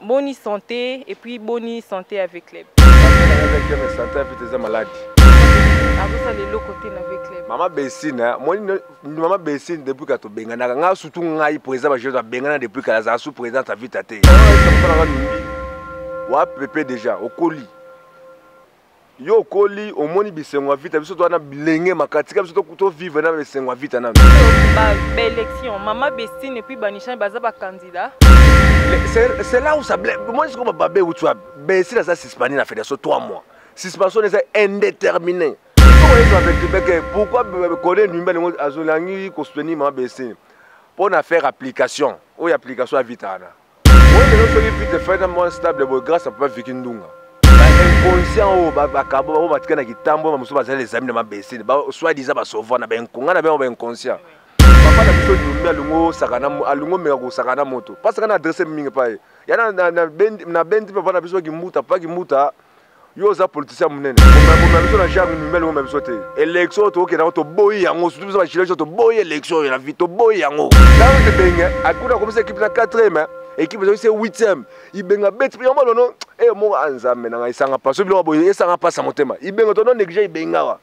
Boni santé et puis boni santé avec club. Santé avec eza malade. Azosala eloko te na V-Club. Mama Besine, moni mama Besine depuis ka tobenganaka nga surtout ngai président ba jeunes abengana depuis kala azala sous président ta vita te. Wa pepe déjà okoli. Yo okoli omoni bisengo ya vita biso toza na bilenge makasi tika biso to vivre na bisengo ya vita nanu. Ba élection mama Bestine et puis Banichan baza ba candidat. C'est là où ça blesse. Moi je comprends babe où tu as Bestine aza suspendu na fédération 3 mois. Suspension eza indéterminée. Pourquoi Kone Numba azolangi ko soutenir mama Bestine pour na faire application oyo application ya vita wana. Oyo lelo soki vite fait na mwa stable boye grâce à papa Vicky Ndunga. Ba inconscient oyo bakabo bango batika na kitambo ba mosusu bazali les amis na mabesine ba soit disant ba sauvant na ba inconga na bango ba inconscient. Papa na biso Numbi alongo sakana alongo meka kosakana moto. Parce que na adresse mingi pa ye. Ya na na na bendi na bendi papa na biso kimbuta papa kimbuta yo oza politicien monene komema biso na genre numel komema biso te élection oyo tokokenda yango toboyi yango surtout biso bagilets jaunes toboyi élection oyo na vie toboyi yango ntango tebenge akuna akomisa équipe na 4e équipe ezalaki se 8e ibenga beti yango balono e moko a nzambe na ngai esanga mpasi biloko boye esanga mpasi ya motema ibenga tono néglige ibenga wa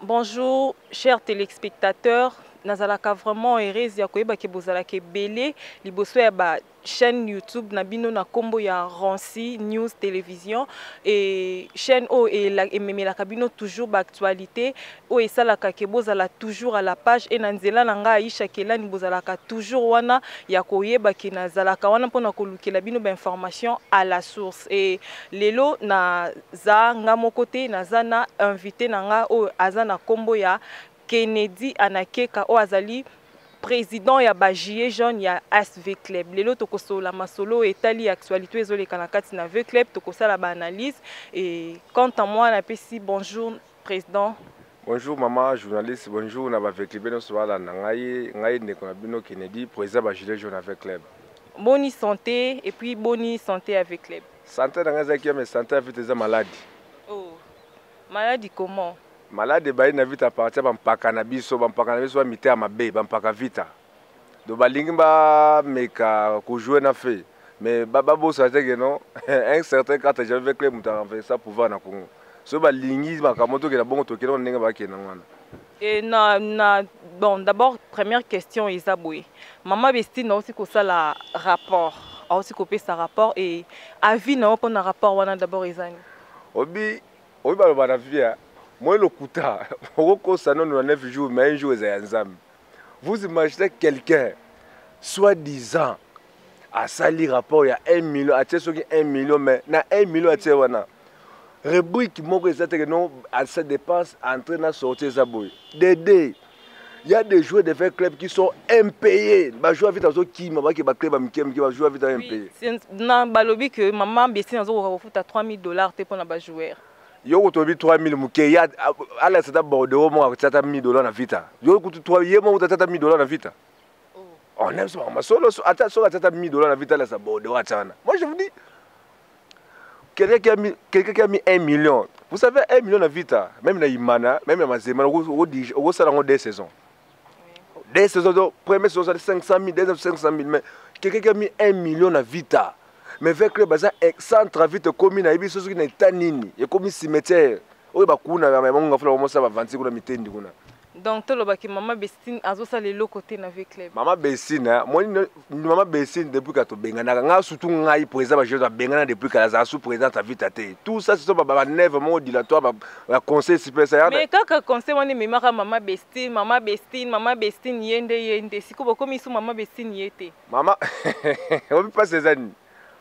Bonjour chers téléspectateurs, nazalaka vraiment heureuse ya koyeba ke bozalaka ebele liboso ya ba chaîne YouTube na bino na kombo ya Rancy News Télévision et chaîne oyo ememelaka bino toujours ba actualité oyo esalaka ke bozala toujours à la page et na nzela na ngai Aisha Kelani bozalaka toujours wana ya koyeba ke nazalaka wana mpona kolukela bino ba information à la source. Et lelo naza nga moko te, naza na invité na nga oyo aza na kombo ya Kennedy Anakeka oyo azali président ya ba gilets jaunes ya SV Club. Lelo tokosolola masolo oyo etali actualité ezoleka na kati na V Club, tokosala ba analyse et quant à moi napesi bonjour président. Bonjour maman journaliste, bonjour na ba V Club nyonso balanda ngai, ngai ndeko na bino Kennedy, président ba gilets jaunes ya V Club. Boni santé et puis boni santé ya V Club. Santé na ngai ezalaki mais santé ya vite eza malade. Oh. Malade comment? Malade ebayi na vita à partir ba mpaka na biso, ba mpaka na biso ba miteya mabe, ba mpaka vita. Donc balingi ba meka ko jouer na feu. Mais ba bosana te que non, un certain carte jamais avec moto a renverser pouvoir na Congo. So balingi makambo tokenda bongo tokenda ndenge bakenda wana. Et na, na, bon, d'abord, première question, eza boye. Maman Bestine a aussi kosala rapport. A aussi kopesa rapport et avis na yo na rapport wana d'abord ezani. Obi, obi baloba na vie, moi lokuta, okokosa nono na 9 jours, mais un jour eza ya Nzambe. Vous imaginez quelqu'un, soi-disant, asali rapport ya 1 million, atie soki 1 million, mais na 1 million atie wana. Rubrique moko eza te que non, ça dépense entrée na sortie eza boye. Dede, il y a des joueurs de V Club qui sont impayés. Ba joueurs vite azo kima, ba ki ba club mike mike, ba joueurs vite impayés. Oui, na balobi que maman Bessie azo ko futa $3000 te pona ba joueurs. Yo ko tobi 3000 muke ya ala sata bordeaux mo ko tata $1000 na vita. Yo ko tu 3 ye mo ko tata $1000 na vita. On aime ça, ma solo ata solo tata $1000 na vita la sa bordeaux atana. Moi je vous dis quelqu'un qui a mis 1 million. Vous savez 1 million na vita, même na Imana, même na Mazema, au salon deux saisons. Deux saisons, donc, première saison, c'est 500 000, deuxième 500 000, mais quelqu'un qui a mis 1 million na vita. Mais avec le bazar centre vite commune na ibiso soki na etanini, ekomi cimetière. Oyo bakuna ya bango ngafula ba mosa ba vanti kuna mitendi kuna. Donc tolobaki Maman Bestine azosala eloko te na V Club. Maman Bestine, hein, moi, Maman Bestine depuis ka tobenganaka nga surtout ngai président ba jeunes abengana depuis kala za sous président ta vita te. Tout ça ce sont ba ba neve mo dilatoire ba, ba conseil super ça. Mais kaka conseil wana memaka Maman Bestine, Maman Bestine, Maman Bestine yende yende. Siko bokomi sous Maman Bestine yete. Maman, on peut pas ces années.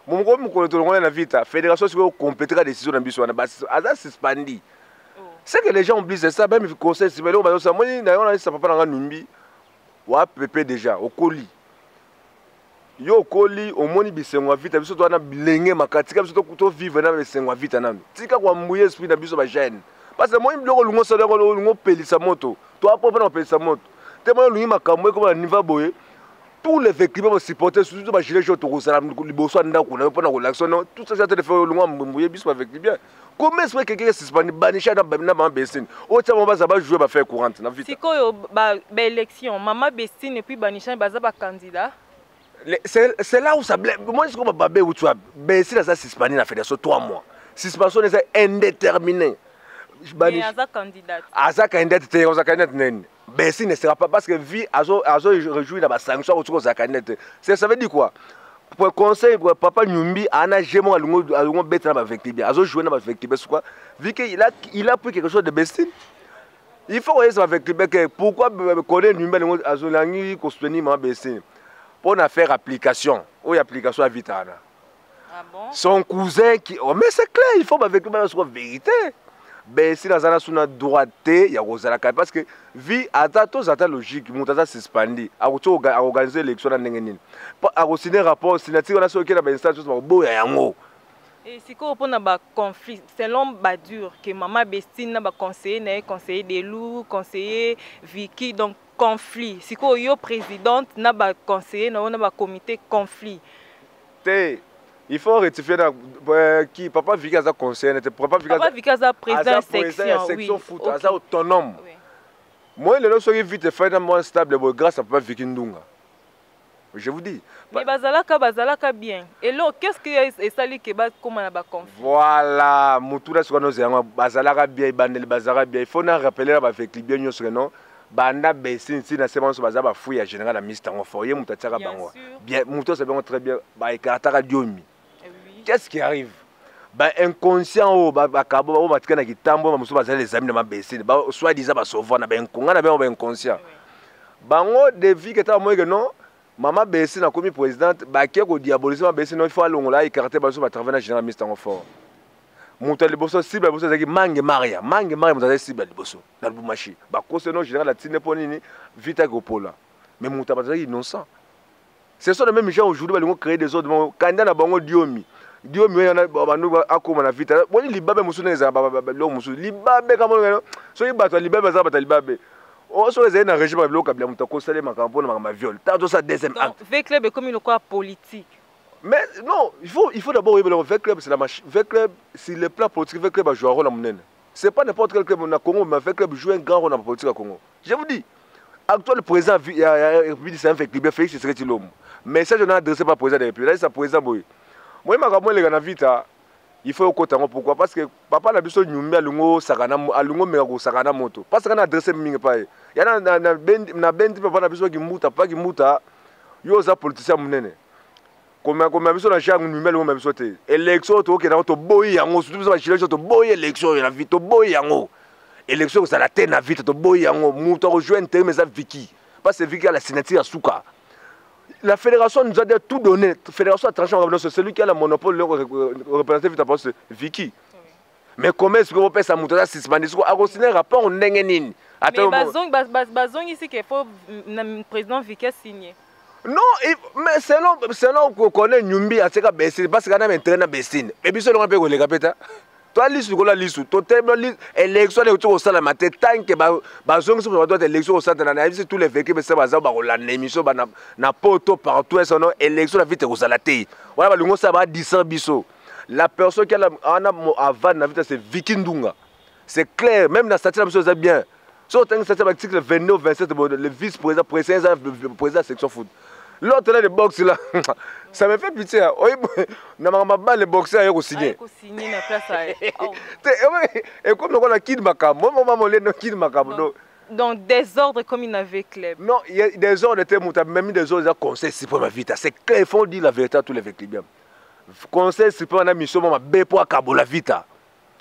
Mon mokolo tolongona na vita, fédération siko complétera décision na biso wana ba aza suspendi. C'est que les gens oublient c'est ça, même le conseil supérieur, bah, ça, moi, d'ailleurs, on a ça, papa, on a numbi, wa pépé déjà, au colis. Yo, au colis, au moni bisengo vita, biso to na bilenge makati, tika biso to kuto vivre na bisengo vita nanu. Tika kwa mouiller esprit na biso ba jeune. Parce que moi, biloko lungo sa lungo lungo pelisa moto. Toi, papa, na pelisa moto. Te moi, lungi makambo, comme na niveau boye. Tous les véhicules basupporter, surtout bagilets jaunes, tokozala liboso ya ndako na yo mpona kolakisa. Non, tout ça, c'est fait. Olongwa mbumbu ye biso bavéhicules bien. Comment est-ce que quelqu'un est suspendu, banisha na mama Bestine, otia bango baza bajouer baaffaires courantes na vita? Sikoyo baélection, mama Bestine et puis banisha baza bacandidat. C'est là où ça blesse. Moi, sikoyo babe utu wapi? Bestine aza suspendu na fédération 3 mois, suspension eza indéterminée. Mais aza candidate. Aza candidate te. Aza candidate nini? Bercy ne sera pas, parce que vie azo azo réjouir na basanction, akoki kozala candidate te. Ça veut dire quoi? Pour conseil, papa Nyumbi ana jemo alungo alungo beta na bavéhicules bien, azo jouer na bavéhicules bien. C'est quoi? Vu que il a pris quelque chose de Bestine, il faut koyesa bavéhicules bien que pourquoi Kone Nyumbi alingo azolangi kosoutenir mama Bestine mpo na faire application oyo, application ya vita wana. Ah bon? Son cousin qui, oh, mais c'est clair, il faut bavéhicules bana soko vérité. Bestine aza na suna droit te ya kozalaka, parce que vi ata toza ata logique, moto aza suspendi, akoki akoorganiser élection na ndenge nini? Akosigne rapport, signature wana, soki okei na bainstance nyonso, bakoboya yango. E sikoyo mpona baconflit, selon badure ke mama Bestine na baconseiller na ye, conseiller Delu, conseiller Viki, donc conflit sikoyo, yo présidente na baconseiller na yo na bacomité, conflit. Te, il faut rectifier na qui? Papa Viki aza conseiller nete. Papa Viki, papa Viki aza président aza président ya section foot, aza autonome. Moi lelo soki vite fait na mwa stable boye, grâce à papa Viki Ndunga, je vous dis. Mais bazalaka bien. Elo qu'est ce que esali ke bakóma na baconflit? Voilà, mutu na sikoyo noza yango. Bazalaka bien, ebandeli bazalaka bien. Il faut na rappeler na bavéhicules bien nyonso ke non, banda besi ntina se banso baza bafui ya général ya mistango fort, ye moto atiaka bango bien, moto osabi yango très bien, baécartaka Diomi. Qu'est-ce qui arrive? Bainconscient oyo bakabo oyo batika na kitambo, bamosusu bazali les amis na mabesini, soit disant basauveur na bainkonga na bango, bainconscient bango devi ke tala moyeke non, mama Besine akomi présidente, bakie kodiaboliser mama Besine. Il faut alongola, écarte baso batravaille na général mistango fort. Moto ya liboso, cible ya liboso ezalaki Mange Maria. Mange Maria, moto azali cible ya liboso na Lubumbashi. Bakosi no général atinde mpo nini vite akopola, mais moto azalaki innocent. Ce sont les mêmes gens aujourd'hui balingo créer des autres candidat na bango, Diomi. Diomi wana bandu akóma na vita boni libabe mosusu ndenge ezala biloko mosusu libabe kama soki bato ya libabe baza bato ya libabe oyo, soki ezali na régime ya biloko Kabila, moto akosalemaka mpona makambo ya viol ta tosa deuxième acte. V Club ekomi lokola politique. Mais non, il faut d'abord oyeba V Club, c'est la machine. V Club, sur le plan politique, V Club a joué un rôle à monene. C'est pas n'importe quel club na Congo, mais V Club joue un grand rôle dans la politique à Congo, je vous dis. Actuel président ya République, c'est un V Club, Félix Tshisekedi Tshilombo. Message on a adressé par président de la République, c'est président boye moi makambo eleka na vita, il faut okota yango. Pourquoi? Parce que papa na biso Nyumbi alingo osakana, alingo omeka kosakana na moto, parce que na adresse mingi pa ye ya na bendi papa na biso Kimbuta. Papa Kimbuta, yo oza politicien monene, komema biso na genre Nyumbi alingo mema biso te. Élection oyo tokokende yango, toboyi yango, surtout biso bagilets, toboyi élection oyo na vie, toboyi yango. Élection kozala te na vie, toboyi yango. Moto akojouer intérim eza Viki, parce que Viki ala signature ya suka. La fédération nous a déjà tout donné. Fédération a tranché, c'est celui qui a le monopole de représenter vite, c'est Vicky. Mais comment est-ce que vous pouvez ça moto suspendu akosigner rapport ndenge nini? Mais bazongisi ke faut président Vicky signer. Non, mais selon connaît Nyumbi atika Bestine, parce que ana intérêt na Bestine et biso longa mpe koleka pe ta to lisu likolo ya lisu totelemi. Élection ekuti kosalama te tant que bazongisi moto badoit élection kosala na yebisi tous les véhicules bese baza bakolanda émission na poto partout esono. Élection na vite ekozala te wana, balingi osala badisant biso. La personne qui a ana aval na vite, c'est Viki Ndunga, c'est clair. Même na statut na biso eza bien. So otangi statut ya article 29 27, le vice président, président eza président section foot. L'autre là, le boxe là, ça me fait pitié. Na makambo ba le boxer aye kosigner. Kosigner na place. Ekomi lokola kini makambo moma molendo kini makambo. Donc donc désordre comme il avait club. Non, il y a désordre te. Moto même désordre eza conseil suprême ya vita, c'est clair. Il faut dire la vérité à tous les véhicules. Conseil suprême na mission mo mabe mpo akabola vita.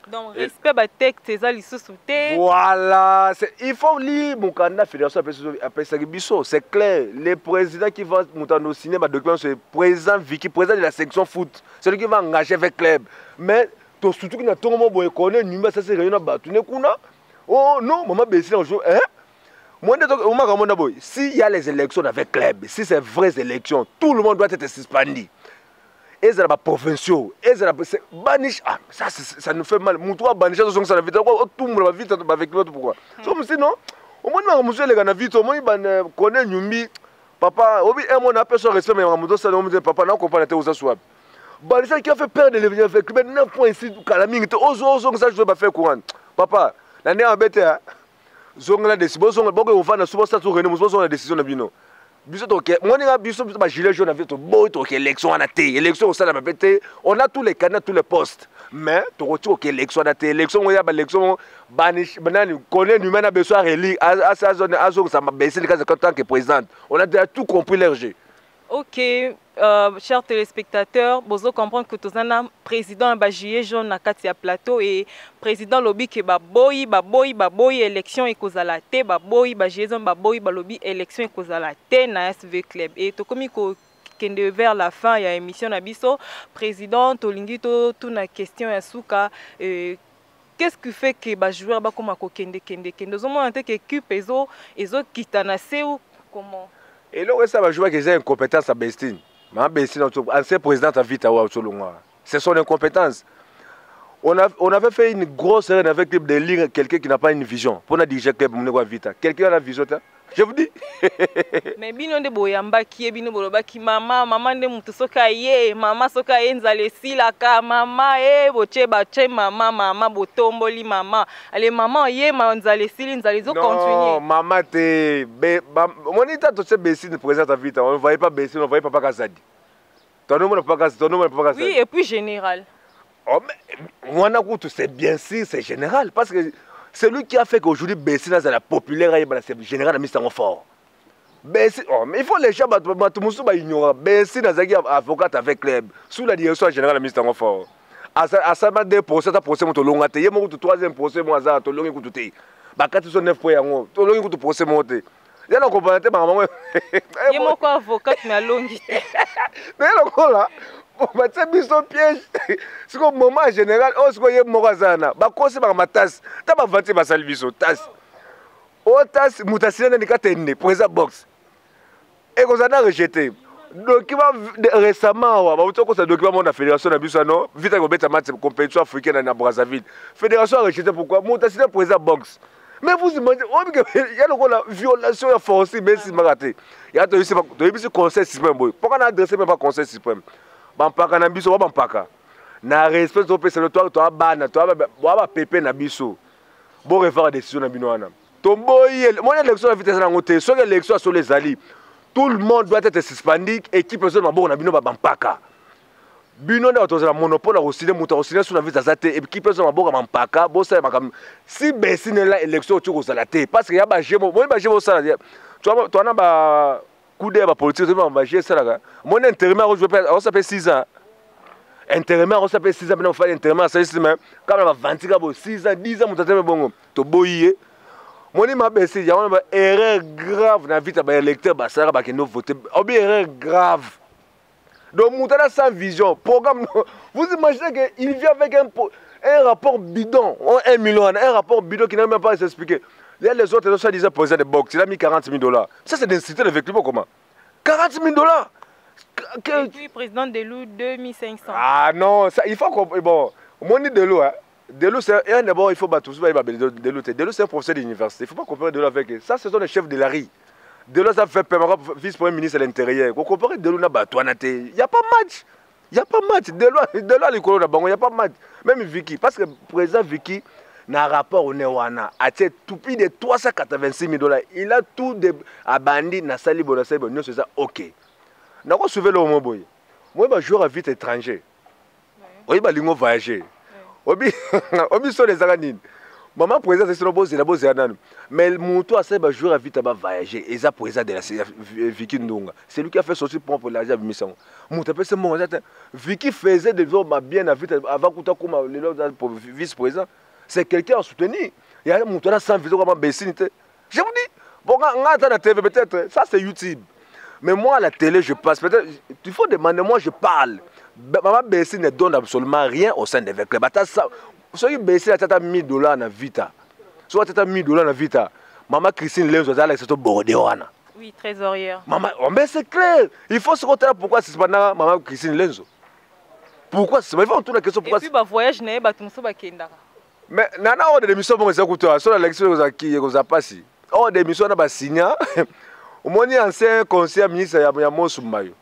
Donc respect batexte eza lisusu te. Voilà, il faut lire mokanda fédération apesaki biso, c'est clair. Le président qui va moto signer badocument, c'est président Vicky, président de la section foot, celui qui va engager avec club. Mais tosutuki na ntongo mo boye, kone Nyumbi asasi réunion na bato ne kuna. Oh non, mama Besi na jour hein, moi nde omaka monda boye. S'il y a les élections avec club, si c'est vraies élections, tout le monde doit être suspendu, ezala baprovinciaux, ezala banish. Ah, ça, ça nous fait mal. Motu abanisha, tozongisa na vita, otumbola bavita bavéhicules bato. Pourquoi? So mosi non, omoni makambo mosusu eleka na vita, omoni kone Nyumbi Papa, obi un mois napesa respect, mais makambo tosala omi papa na comprendre te, oza swapi. Balisa qui a fait perdre le avec 9 points ici kala mingi te, ozongisa joueur bafe courant. Papa, na ndenge abete zongela décision, bozonga boko ovanda so bosala so rene, bozonga décision na bino. Biso toke moninga, biso biso bagilet jaune na vie, toboyi, toke élection wana te. Élection osalama mpe te. On a tous les candidats, tous les postes, mais tokoti koke élection wana te. Élection moko ya baélection moko nani kone nume na beso areli azongisa mabesili kasi en tant que présidente. On a déjà tout compris, leur jeu. Ok, chers téléspectateurs, bozo comprendre que toza na président ya bagilet jaune na kati ya plateau et président lobi ke baboyi, baboyi, baboyi, élection ekozala te. Baboyi, bagilet jaune baboyi, balobi élection ekozala te na SV Club. Et tokomi kokende vers la fin ya émission na biso. Président, tolingi totuna question ya suka. Qu'est-ce qui fait que bajoueur bakoma kokende kende kende? Ozomona te ke équipe ezokita na se ou comment? Eloko esa bajoueur eza incompétence ya Bestine. Mama Bestine, ancien présidente ya Vita oyo Solongwa, c'est son incompétence. On avait fait une grosse erreur avec club de lire quelqu'un qui n'a pas une vision pour diriger club moneko ya Vita. Quelqu'un a la vision te, je vous dis. Mais bino nde boyambaki ye, bino bolobaki mama, mama nde motu, soki aye mama, soki aye nzala esilaka. Mama e botie, batie mama, mama botomboli mama, ale mama ye ma nzala esili, nzala ezocontinue. Non, mama te. Omoni ta totie Besine présidente ya Vita, on ne voyait pas Besine, on voyait papa Kazadi. Tonomona papa Kazadi, tonomona papa Kazadi. Oui, et puis général. Oh, mais wana kutu, c'est bien sûr, c'est général, parce que c'est lui qui a fait qu'aujourd'hui Besine azala populaire, ayebana, c'est général na misango fort Besine. Oh, mais il faut les gens, bato bato mosusu baignora Besine azalaki avocate avec club sous la direction ya général na misango fort. Asala deux procès, ata procès mo tolonga te. Ye moko kutu, troisième procès mo aza, tolongi kutu te. Bakati biso 9 points, yango tolongi kutu procès moko te. Ya na comprendre te makambo yango. Ye moko avocate, mais alongi te. Mais lokola batie biso piège sikoyo, moment général oyo sikoyo, ye moko aza wana, bakosi baka matasi ta bavanti, basali biso tasi oyo tasi, moto asila nani katende président box ekozala na rejeté document. Récemment awa bauti okosa document moko na fédération na biso ano Vita kobeta match compétition africaine na Brazzaville. Fédération a rejeté. Pourquoi? Moto asila président box. Mais vous imaginez, ya lokola violation ya force, mais esimaka te. Ya toyebisi Conseil suprême boye mpoka na adresse même pas Conseil suprême, bampaka na biso, ba bampaka na respect topesa bino, toa bana, toa bapepe na biso, borevoir décision na bino wana. Toboyi moni élection na Vita eza nango te. Soki élection ya solo ezali, tout le monde doit être suspendu. Équipe ezo na maboko na bino, babampaka bino nde bato ozala monopole ya kosine. Moto akosine so na Vita aza te. Équipe ezo na maboko ya bampaka, bosala makambo. Si Besine la, élection oti kozala te, parce que ya baje moni baje bosala towana ba coup ya bapolitique, toyebi baje esalaka. Moni intérimaire akojoue mpe, akosa mpe 6 ans intérimaire, akosa mpe 6 ans mpena kofala intérimaire, asalisi me kaka na bavanti kaka boye 6 ans, 10 ans, moto ateme bongo, toboyi ye. Moni mabesi yango na ba erreur grave na Vita, baélecteur basalaka, bakende vote obi erreur grave. Donc moto aza sans vision, programme. Vous imaginez que il vient avec un rapport bidon, 1 million, un rapport bidon qui n'a même pas à s'expliquer. Il y a les autres, soi-disant président de boxe, il a mis 40 000 dollars. Ça, c'est d'inciter le vécu, comment? 40 000 dollars. Et puis, président Delou, 2500. Ah non, ça, il faut qu'on. Bon, mon Delou, hein. Delou, c'est un d'abord, il faut battre tout Delou. Delou, c'est un professeur d'université. Il ne faut pas comparer Delou avec. Ça, ce sont les chefs de la rue. Delou, ça fait peur, vice-premier ministre à l'Intérieur. Vous comparez Delou na il n'y a pas match. Il n'y a pas match. Delou, Delou à l'école, il n'y a pas match. Même Vicky, parce que président Vicky, na rapport on est wana atie tout plus de 386 000 dollars, il a tout de abandi na sali bo na sali bo nyonso eza ok. Nakosouve eloko mo boye, moi bajoueur ya Vita étranger oyi balingo voyager, obi obi solo ezaka nini. Mama président sino bozela, bozela nanu, mais moto asali bajoueur ya Vita bavoyager eza président de la Vicky Ndunga. C'est lui qui a fait sortir propre l'argent, abimisa yango. Moto apesi mbongo eza te. Vicky faisait des bien na Vita avant kuta koma lelo vice président. C'est quelqu'un à soutenir. Il y a moto wana sans vision kama Besini te. Je vous dis, bon, nga ata na TV, peut-être ça c'est YouTube, mais moi à la télé je passe, peut-être il faut demander, moi je parle. Maman Bessi ne donne absolument rien au sein des clubs. Ata soki Bessi atata 1000 dollars na Vita, soki atata 1000 dollars na Vita, mama Christine Lenzo azalakisa to borde wana. Oui, trésorière. Mama, oh, mais c'est clair, il faut se kotala pourquoi suspendaka mama Christine Lenzo, pourquoi? Il faut tuna question pourquoi. Et puis bavoyage na ye, bato mosusu bakendaka. Mais nana oyo de démission bongo eza kutu so nalakisi oyo ekozala pasi oyo démission wana basinya. Omoni ancien conseiller ministre ya Mosumba yo,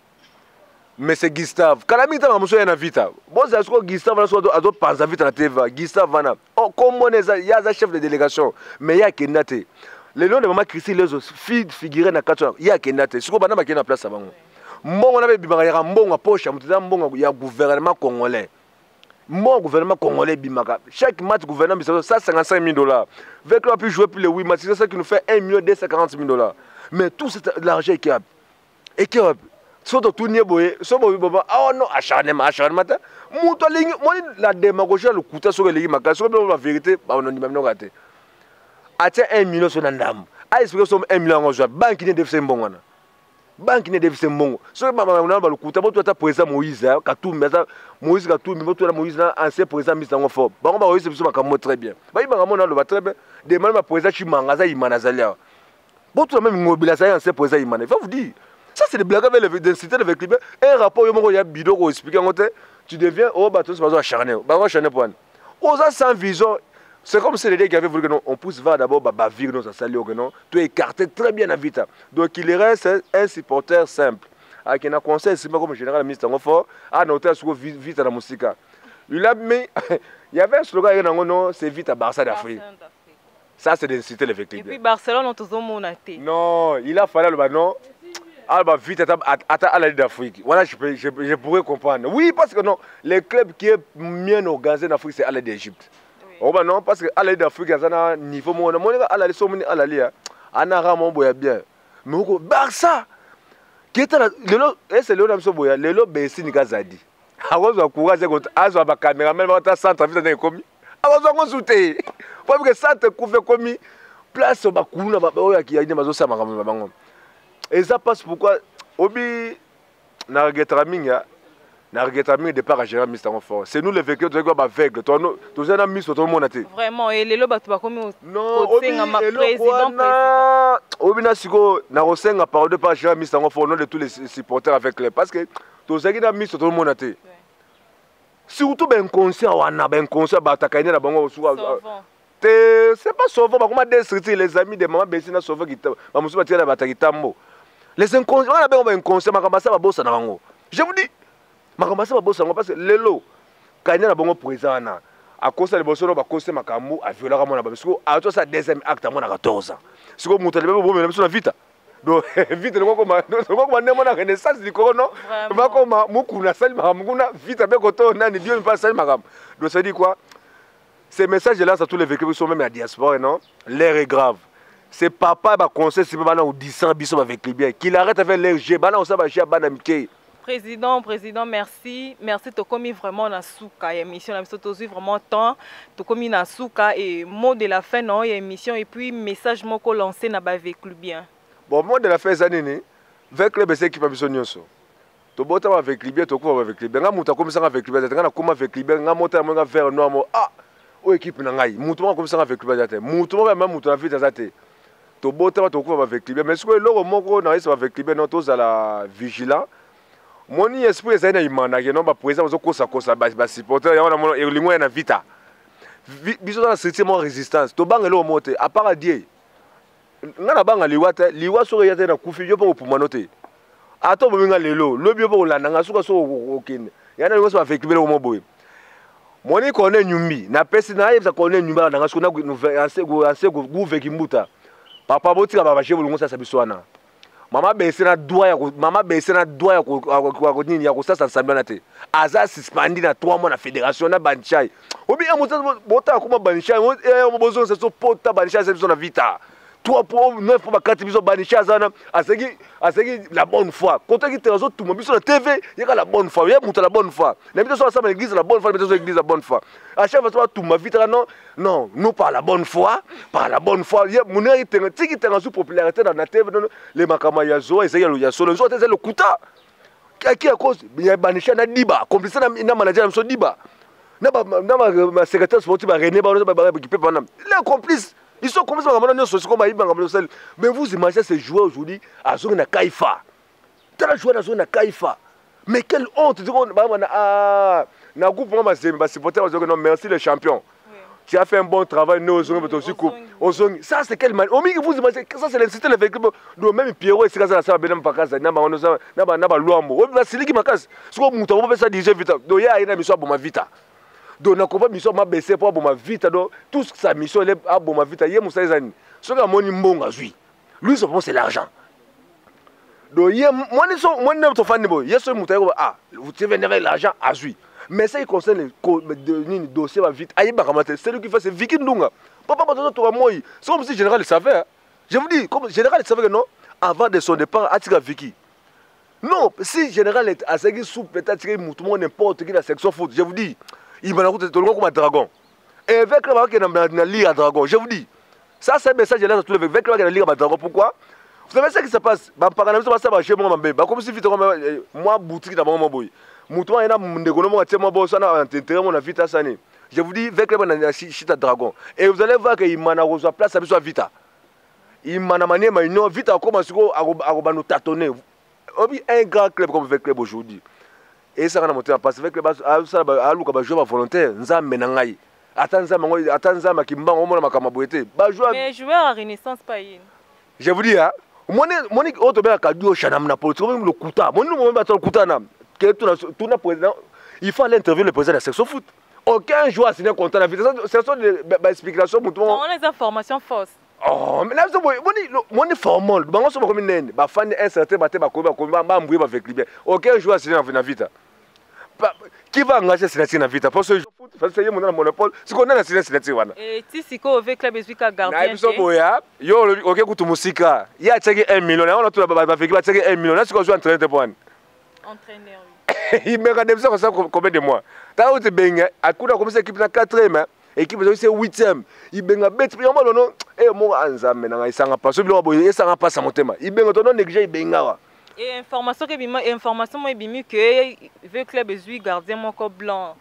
monsieur Gustave kala mingi, ntango mosusu ya na Vita. Bozala sikoyo, Gustave wana soko azopanza Vita na TV. Gustave wana, oh, komona eza ye aza chef de délégation, mais ye akenda te. Le nom de mama Christine Lezo figure na kati wana, ye akenda te. Sikoyo banda bakende na place ya bango, mbongo na bebimaka yaka mbongo ya poche ya moto, eza mbongo ya gouvernement congolais. Mbongo gouvernement congolais ebimaka chaque match, gouvernement biso 155 000 $. V.Club a pu jouer plus les 8 matchs, c'est ça qui nous fait 1 million 240 000 $. Mais tout cet l'argent eke eke wapi? So totuni ye boye, so boye boba, oh non, acharnement, acharnement te. Moto alingi moni la démagogie ya lokuta. Soki elingi makasi, soki bino bavérité banondima binoka te. Atia 1 million so na ndambo, aexpliquer so 1 million yango azwa banque nini, edefisa mbongo wana, banque nini edefisa mbongo. Soki na balokuta, botu ata président Moïse Katumbi, aza Moïse Katumbi, botu na Moïse na ancien président mise yango fort, bango bakoyisa biso makambo très bien, bayibaka mona aloba très bien. Demande ma président Chimanga, aza Imana, azali awa. Botu na même Ngobila, azali ancien président Imana. Il faut vous dire, ça, c'est des blagues avec l'inciter avec lui. Un rapport yo moko ya bidoko expliquer yango te, tu deviens oh, bato nyonso bazo acharné, bazo acharné po wana oza sans vision. C'est comme si les gars qui avaient voulu que non, on pousse vers d'abord bavire nos asali, que non, tu écarté très bien la Vita. Donc il reste un supporter simple avec un conseil simple comme général ministre yango fort a noté sur Vita na musika. Il a mis, il y avait un slogan non non, c'est Vita Barça d'Afrique. Ça, c'est d'inciter les Et puis Barcelone tozomona te. Non, il a fallu le non. Ah bah vite ata à la Ligue d'Afrique. Voilà, je pourrais comprendre. Oui, parce que non, le club qui est bien organisé en Afrique, c'est Al d'Égypte. Oui. Oh bah non, parce que Al d'Afrique, il y a un niveau, mon Al Al Al ana ramo boya bien. Mais Barça qui est là, lelo, est lelo na biso boya, lelo Besini Kazadi. Akozwa courage, azwa ba caméraman bata centre vite na ekomi. Akozwa ngo sute. Parce que centre kufe komi place bakuluna oyo akiyaki bazosala makambo na bango. Eza mpasi. Pourquoi obi na regrettera mingi, na regrettera mingi départ ya général ministre yango fort. C'est nous les véhicules, tozalaki baaveugle, toza na miso, tomona te. Vraiment, e lelo bato bakomi kosengama président. Obi na sikoyo nakosenga pardon par général ministre yango fort au nom de tous les supporters avec les, parce que tozalaki na miso, tomona te. Surtout bainconscient wana, bainconscient bataka na bango suka te. C'est pas sauvant, bakoma destructure, les amis de mama Besi na sauvant, bamosusu batikala bataki tambo. Les inconscients wana, bengo bainconscient, makambo asa babosana bango. Je vous dis, makambo asa babosana bango, parce que lelo kanya na bango président wana akosa liboso no bakosi makambo, aviolaka mwana babe. Sikoyo atosa deuxième acte ya mwana 14 ans. Sikoyo moto alebe bomela biso na Vita. Donc Vita lokokoma nde mona renaissance likolo no bakoma mokuna asali makambo kuna Vita mpe koto nani dio mpe asali makambo. Donc ça dit quoi? Ces messages là, à tous les véhicules qui sont même à la diaspora, non, l'air est grave. C'est papa baconseil si bana odisant biso baveclubien bien qu'il arrête avec l'air g bana osala baje ya bana mike. Président, président, merci, merci. Tokomi vraiment na suka ya émission na biso. Tozwi vraiment temps, tokomi na suka. Et mot de la fin na ya émission et puis message moko lancé na baveclubien. Bon, mot de la fin eza nini? V.Club eza équipe ya biso nyonso. Tobotama baveclubien, tokufa baveclubien. Nga moto akomisanga veclubien aza te. Nga nakoma veclubien, nga mota na nga vert noir mo, ah, oyo équipe na ngai. Moto moko akomisanga veclubien aza te, moto moko yama moto na vite aza te. Tobotama, tokufa baveclubien. Mais sikoyo eloko moko nayesa baveclubien, no, tozala vigilant. Moni esprit ezali na imandake no, baprésident bazokosakosa basupporter yango na mono elingo ya na Vita. Biso toza na structure moko résistance, tobanga eloko moko te à part Dieu. Nga na banga liwa te. Liwa soki eya te, nakufi, yo mpo kopumano te. Ata obomi nga lelo, lobi yo mpo kolanda nga suka soki okende ya na lingo so baveclubien. Eloko mo boye, moni Corne Nyumbi, napesi nayebisa Corne Nyumbi alanda nga soki anse guveki mbuta. Papa, botika babaje bolongo sasa biso wana. Mama Bese na droit ya mama Bese na droit ya nini ya kosasa ensemble wana te. Aza suspendi na 3 mois na fédération na Banchai. Obi botala koma Banchai, bozongisa so pota Banchai aza biso na Vita 3 po 9 po bakati biso. Banchai aza wana, azalaki la bonne foi, kotaki te, azotuma biso na TV yaka la bonne foi, ye moto la bonne foi na biso, so asamba église la bonne foi, na biso église la bonne foi. À chaque fois batuma Vita, non non, nous par la bonne foi, par la bonne foi, ye monaki tenga tiki tenga sous popularité na TV. Non, les makambo ya zoa ezali ya solo, nzoa te, ezali lokuta. Aki à cause ya Banisha na Diba complice na manager na biso Diba na ba secrétaire sportif ba René ba ba ba les complices, ils sont complices makambo nyonso. Sikoyo bayibi makambo nyonso. Mais vous imaginez ces joueurs aujourd'hui azongi na Kaifa, tala joueur azongi na Kaifa. Mais quelle honte! Ah, na groupe mwa Mazembe basupporter bazoki non, merci les champions. Tu as fait un bon travail, nous ozongi coupe. Ozongi. Ça c'est quelle manière? Omingi vous imaginez ça, c'est l'incité le véhicule. Donc même Pierrot esika za sala bena mpakaza na bango na ba Luambo. Oyo basiliki makasi. Siko mutu akopesa diriger Vita. Donc ye aye na mission aboma Vita. Donc nakopa mission mabese mpo aboma Vita. Donc tout sa mission ele aboma Vita. Ye mosala eza nini? Soki amoni mbongo azwi. Lui, son problème, c'est l'argent. Donc ye mwani so mwani ne tofandi boye, ye soki moto aye, ah, vous devez venir avec l'argent, azwi. Mais ça, il concerne nini, dossier va vite, ayebaka ma te. Celui qui fait, c'est Viki Ndunga. Papa, bato totoka moi, c'est comme si général savait, hein. Je vous dis, comme général savait que non, avant de son départ, atika Viki. Non, si général azalaki souple, peut-être mutu moko, n'importe qui, la section foot, je vous dis, il va tolongo comme dragon et avec le na ligue ya dragon. Je vous dis, ça, c'est un message là, tous les avec la ligue ya dragon. Pourquoi? Vous savez ce qui se passe? Bampaka na biso basala baje moko mabe, bakomisi vite mwa boutique na bango mo boye. Mutu wana na ndeko no moko atie mwa boso na intérêt mo na Vita asani. Je vous dis, avec na chita dragon et vous allez voir que Imana kozwa place ya biso ya Vita. Imana Maniema Union, Vita akoma sikoyo akobanda tâtonner. Obi un grand club comme V Club aujourd'hui esaka na motema parce que V Club aluka bajoueur bavolontaire. Nzambe na ngai, ata Nzambe yango, ata Nzambe akimbango, omona makambo boye te, bajoueur. Mais joueur à Renaissance pas ye. Je vous dis, hein, moni moni oyo tobengaka diosha na politique, omoni lokuta, moni moni bato lokuta na ke tuna président. Il faut aller interviewer le président de la section foot. Aucun joueur a signé contrat na Vita. Ce sont des baexplication motu. Wana eza formation force. Oh, mais na biso boye, moni moni formol bango so bakomi nene bafandi un certain bate bakomi bakomi bambouye bavec bien. Aucun joueur a signé na Vita. Qui va engager signature na Vita? Parce que parce que ye mona na monopole sikoyo, nani asigné signature wana? Ti sikoyo V Club ezwi ka gardien. Na biso boya yo olobi oke kutu mosika, ye atiaki 1 million yango na tuna baveki batiaki 1 million na sikoyo azwi entraîneur te po wana. Entraîneur, oui. Imeka démission kosala combien de mois? Tala uti Benga akuna akomisa équipe na 4e, équipe ezalaki se 8e. Ibenga beti yango balono e moko a Nzambe na ngai, esanga mpasi biloko boye, esanga mpasi ya motema. Ibenga tono néglige Ibenga wa. Et information ke ebima, information moko ebimi ke V Club ezwi gardien moko blanc.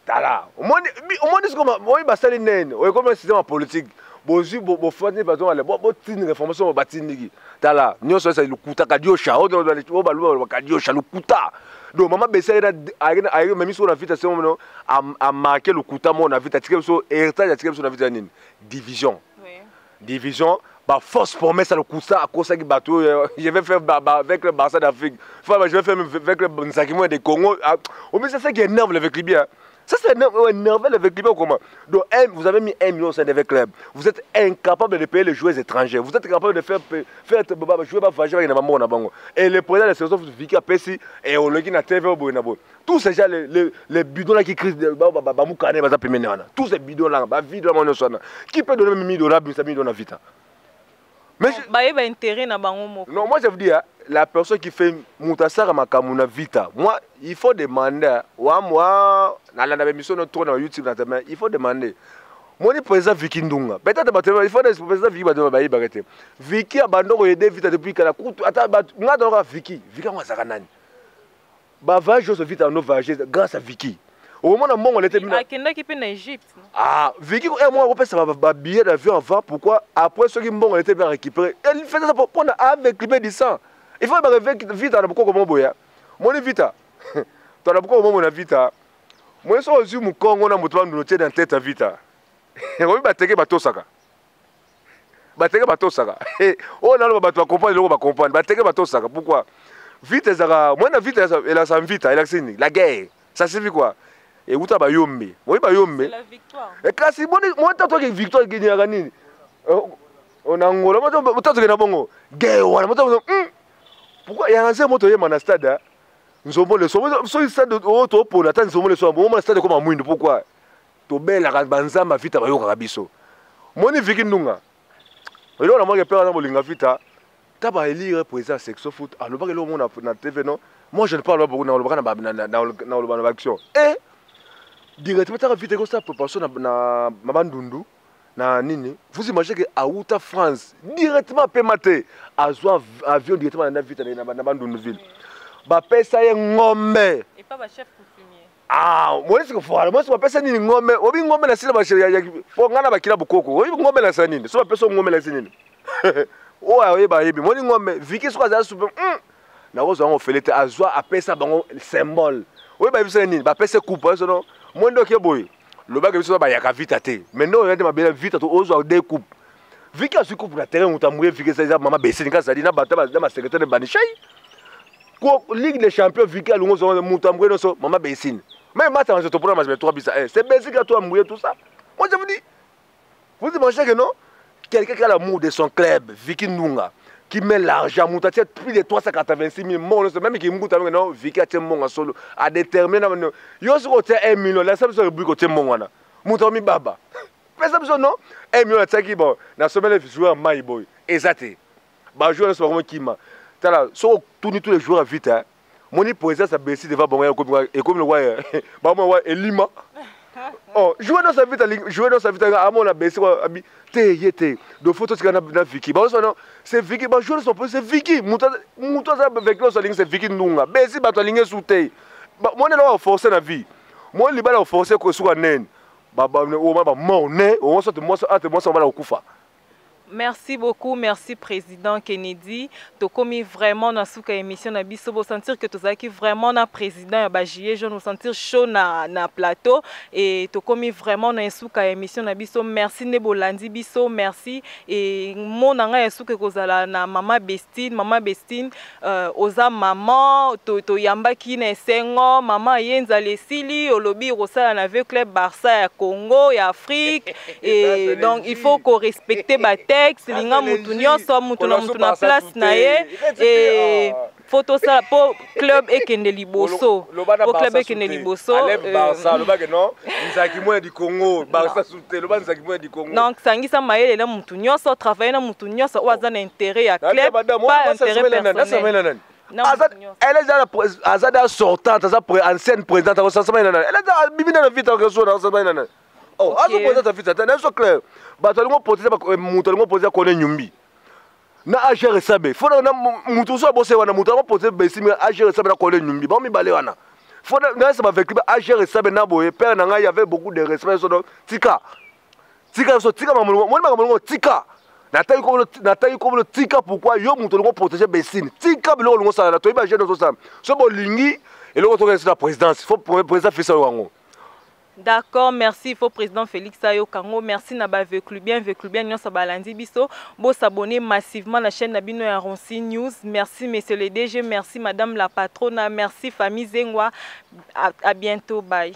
Tala, omoni omoni sikoyo oyi basali nene oyo ekomi système ya politique. Bozwi bofandi bato ale botindika information batindiki. Tala, nyonso eza lokuta, kadiosha oyo baluba, kadiosha, lokuta. Donc mama Besi ayeki memi soko na Vita se mono amarqué lokuta moko na Vita, atiki biso héritage, atiki biso na Vita ya nini? Division, division, bafausse promesse ya lokuta. Akosaki bato oyo: je vais faire avec le Barça d'Afrique, je vais faire avec le Nzaki de Congo. Mais c'est ça qui énerve le Club. Ça, c'est énervé le Club comment? Donc vous avez mis 1 million au sein des clubs, vous êtes incapable de payer les joueurs étrangers, vous êtes capable de faire jouer ba na bango na bango. Et le président de la saison, Viki apesi et oloki na TV boye na boye. Tous ces gens, les bidons là qui crient bamukane baza pembeni wana, tous ces bidons là, bavide là nyonso wana, qui peut donner 1000 $, 1000 $ na Vita? Mais bayeba intérêt na bango moko. Non, moi je vous dis, hein, la personne qui fait moto asala makambo na Vita, moi, il faut demander wa moi nalanda baémission no trop na YouTube na teme. Il faut demander moni président Viki Ndunga. Peut-être bato, il faut des président Viki, bato bayebaka te Viki abanda koaider Vita depuis kala. Kutu ata nga toloka Viki, Viki yango azalaka nani? Bavoyage nyonso Vita no voyage grâce à Viki. Okomona mbongo lete. Akendaki mpe na Égypte. Ah, Viki e moko akopesa babillet d'avion avant. Pourquoi? Après soki mbongo lete mpe récupérer, il fait ça mpona avec libe du sang. Il faut yebaka Vita na bokoko mo boya moni Vita to na bokoko mo na Vita moni. Soki ozwi mokongo na moto bandolo tie na tete ya Vita, oyebi bateke batosaka, bateke batosaka. Oyo naloba, bato bacomprendre eloko, bacomprendre. Bateke batosaka. Pourquoi? Vita ezalaka mwana Vita elasa vita elakisi nini? La guerre, ça signifie quoi? Ewuta bayombe, oyi bayombe. Kasi moni tatoki victoire egenyaka nini na Angola? Tatoki na bongo guerre wana. Pourquoi yanga nse moto oyema na stade nzombo leso? Soki stade oyo topona ata nzombo leso, omona stade ekoma mwindu. Pourquoi? Tobelaka banzambe Vita, bayokaka biso. Moni Viki Ndunga, eloko na mwaki epeka na bolinga Vita ta baélire président ya section foot, alobaki eloko moko na TV. Non, moi je ne parle pas beaucoup, nalobaka na oloba na baaction e directement. Taka Vita ekosala préparation na Bandundu na nini. Vous imaginez que auta France directement, apema te, azwa avion directement na Vita na Bandundu ville, bapesa ye ngombe. Ah, moni siko voilà, moi bapesa nini? Ngombe. Obi ngombe na sila po nga na bakila bokoko. Obi ngombe na sila nini? So bapesa ngombe na sila nini? Oyo ayeba ayebi. Moni ngombe, Viki soki azala supe nakozwa yango ofele te. Azwa, apesa bango symbole. Oyo bayebisa nini? Bapesa coupe sono moi ndoki boye. Lobaki biso bayaka Vita te, mais non, oya te mabele Vita to ozwa deux coupes. Viki azwi coupe na terrain, moto amoye Viki eza mama Besini kazali na bato na basecrétaire de Banishai. Ko Ligue des champions, Viki alongo zo, moto amoye nyonso mama Besini. Même match en to prendre match 3 bisa 1, c'est Besini qui a tout amouillé, tout ça. Moi je vous dis, vous imaginez que non, quelqu'un qui a l'amour de son club, Vicky Ndunga, qui met l'argent, moto atie plus de 386 000 mbongo, même qui mukuta non, Vicky atie mbongo solo a déterminé na yo. Soki otie 1 million, lasa biso rubrique, otie mbongo wana, moto ami baba pesa biso non, 1 million atiaki. Bon, nasomeli joueur mai boye, eza te bajoueur nyonso bakomi kima. Tala, soki otuni tous les joueurs ya Vita, moni présence ya Bercy devant bango ekomi lokwa bamona wa elima. Oh, joueur nyonso ya Vita, joueur nyonso ya Vita amona Bercy abi te ye te. Donc faut totika na Viki, bango non, c'est Viki. Bajoueur nyonso, c'est Viki. Moto aza avec nyonso alingi, c'est Viki Ndunga. Bercy, bato alingi esu te. Moni eloko aforce na vie, moni libala oforce kosuka nene oma bamort ne ongo sote mwasi ate mwasi obala kokufa. Merci beaucoup, merci président Kennedy. Tokomi vraiment na suka émission na biso. Bo sentir que tozalaki vraiment na président ya ba gilets jaunes, sentir chaud na plateau et tokomi vraiment na suka émission na biso. Merci ne bolandi biso, merci et mon nga ya suka kozala na mama Bestine, mama Bestine oza maman to to yambaki na esengo, mama yenza lesili olobi rosala na V Club Barça ya Congo, ya Afrique, et donc il faut qu'on respecte ba texte, linga mutu nyonso, mutu na mutu na place na ye, et faut tosala po club ekende liboso, po club ekende liboso. Barça lobake non, nzaki moya du Congo, Barça sute loba nzaki moya du Congo. Donc sangisa mayele na mutu nyonso, travailler na mutu nyonso oyo aza na intérêt ya club, pas intérêt personnel. Elle est déjà aza da sortante, aza ancienne présidente, akosasama nani? Elle est bibi na vita akosona akosasama nani? Oh, azo présidente vita te, nazo clair. Bato alingo protéger, moto alingo protéger Kone Nyumbi na Agr Esabe. Fo na moto mosusu abose wana, moto alingo protéger Besimi, Agr Esabe na Kone Nyumbi, bango mibale wana. Fo nayesa baveclub Agr Esabe na boye père na ngai avait beaucoup de respect. So tika, tika so, tika makambo moni, makambo longo, tika nataki komona, tika. Pourquoi yo moto olingo protéger Besine? Tika biloko olingo osala, toyebi agene ozosala. So bolingi eloko tokesi na présidence, faut président Félix ayo yango. D'accord, merci. Il faut président Félix Ayo Kango. Merci na ba Veclubien, Veclubien nyonso balandi biso. Bo s'abonner massivement à la chaîne na bino ya Ronsi News. Merci monsieur le DG, merci madame la patronne, merci famille Zengwa. À bientôt, bye.